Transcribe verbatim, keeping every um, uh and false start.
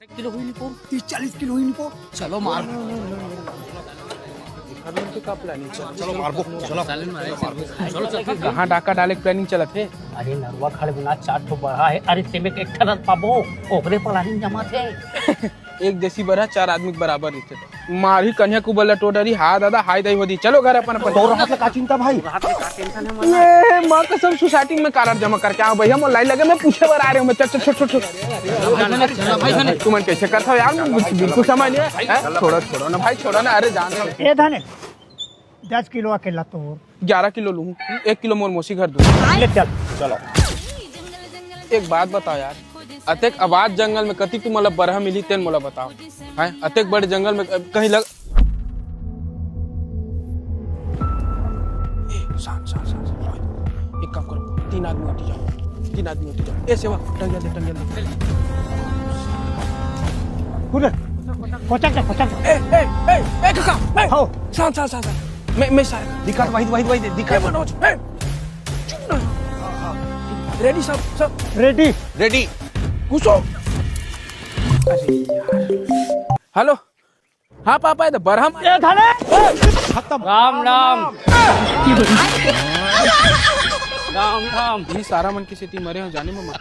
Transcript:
Kilo हुई निपो, तीस चालीस किलो हुई निपो। चलो मार। चलो मारबो, चलो। कहाँ डाका डाले के planning चलत हे? अरे नरवा खड़े बिना चार ठो बरहा हे। अरे तेमे के एक ठन पाबो, ओकरे planning जमा थे। एक देसी बरहा चार आदमी के बराबर रहिथे। मारही कन्हैया कुबल ला टोडरी, हा दादा, हाय दाई होदी। चलो घर अपन अपन। तोर हाथ ला का चिंता भाई? ये माँ कसम society में कारड जमा करके आओ भैया, मोर line लगे, मैं पूछे बर आ रहे हूँ मैं। चल, चल, चल, चल, चल। तुमन कैसे करता हो यार, मुझे बिल्कुल समझ नहीं है। हैं? छोड़ो, छोड़ो ना भाई, छोड़ो ना, अरे जान दो। ए धने, दस किलो अकेला तोर। ग्यारह किलो लूँ, एक किलो मोर मौसी घर दूँ। ले चल। चलो। एक बात बताओ यार, अतेक आबाद जंगल में कति तुमन ला बरहा मिलही, तेन मोला बताओ। हैं? अतेक बड़े जंगल में, अ, कहीं लग-, ए, शांत, शांत, शांत, शांत, रोहित, एक काम करो, तीन आदमी हटी जाओ, तीन आदमी हटी जाओ। ए, सेवा, टंगिया दे, टंगिया दे। कुदे, कोचक दे, कोचक दे। ए, ए, ए, ए, काका, ए, हो। शांत, शांत, शांत, शांत। मैं, मैं शायद दिखा, वही, वही, वही, दिखा। ए, मनोज, ए, चुप ना। Ready सब, सब। Ready। Ready। घुसो। अरे यार। Hello। हाँ पापा, ये तो बरहम। ए धने। खत्म। राम राम। राम राम। ये सारा मन के सेती मरे हो जाने में मत।